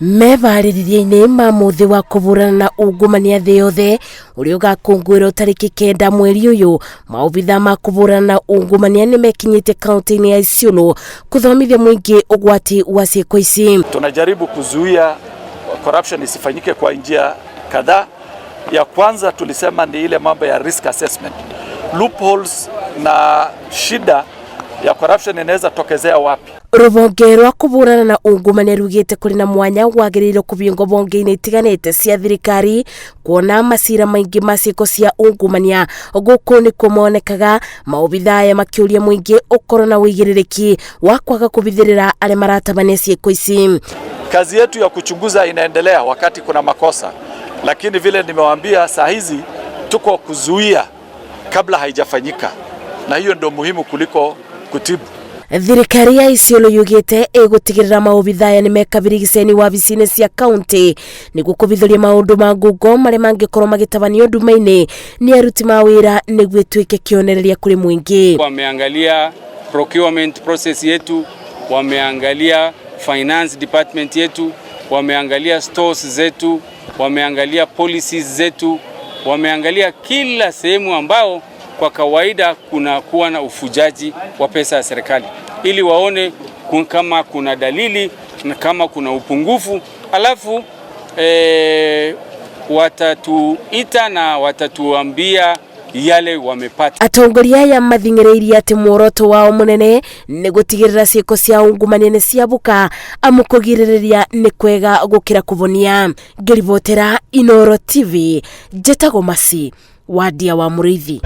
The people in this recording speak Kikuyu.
Mebarĩrĩria-inĩ ma mũthĩ wa kũhũrana na ungumania thĩ yothe ũrĩa ũgakũngũĩrwo tarĩki 9 mweri ũyũ, maobitha ma kũhũrana na ungumania nĩ mekinyĩte kaunti-inĩ ya Isiolo kũthomithia mũingĩ ũgwati wa ciĩko ici. Tunajaribu kuzuia corruption isifanyike kwa njia kadhaa. Ya kwanza tulisema ni ile mambo ya risk assessment. Loopholes na shida ya corruption inaweza tokezea wapi? Rũhonge rwa kũhũrana na ungumania rugĩte kũrĩ na mwanya wagĩrĩirwo kũbingwo honge-inĩ itiganĩte cia thirikari kuona macira maingĩ ma ciĩko cia ungumania gũkũ nĩkuo monekaga, maobitha aya makĩũria mũingĩ ũkorwo na ũigĩrĩrĩki wa kwaga kũbithĩrĩra arĩa maratabania ciĩko ici. Kazi yetu ya kuchunguza inaendelea wakati kuna makosa, lakini vile nimewaambia, saa hizi tuko kuzuia kabla haijafanyika, na hiyo ndio muhimu kuliko kutibu. Thirikari ya Isiolo yugĩte ĩgũtigĩrĩra maobitha aya nĩ mekabirigiceni wabici-inĩ cia kaunti nĩguo kũbithũria maũndũ ma ngungo marĩa mangĩkorwo magĩtabanio nduma-inĩ nĩ aruti ma wĩra nĩguo ĩtuĩke kĩonereria kũrĩ mũingĩ. Wameangalia procurement process yetu, wameangalia finance department yetu, wameangalia stores zetu, wameangalia policies zetu, wameangalia kila sehemu ambao kwa kawaida kuna kuwa na ufujaji wa pesa ya serikali, ili waone kama kuna dalili na kama kuna upungufu, alafu watatuita na watatuambia yale wamepata. Atongoria aya mathing'ĩrĩirie atĩ muoroto wao mũnene nĩ gũtigĩrĩra ciĩko cia ungumania nĩ ciabuka, amu kũgirĩrĩria nĩ kwega gũkĩra kũvonia. Ngĩribotera Inoro TV, njĩtagwo Masi Wadia wa Mũrĩithi.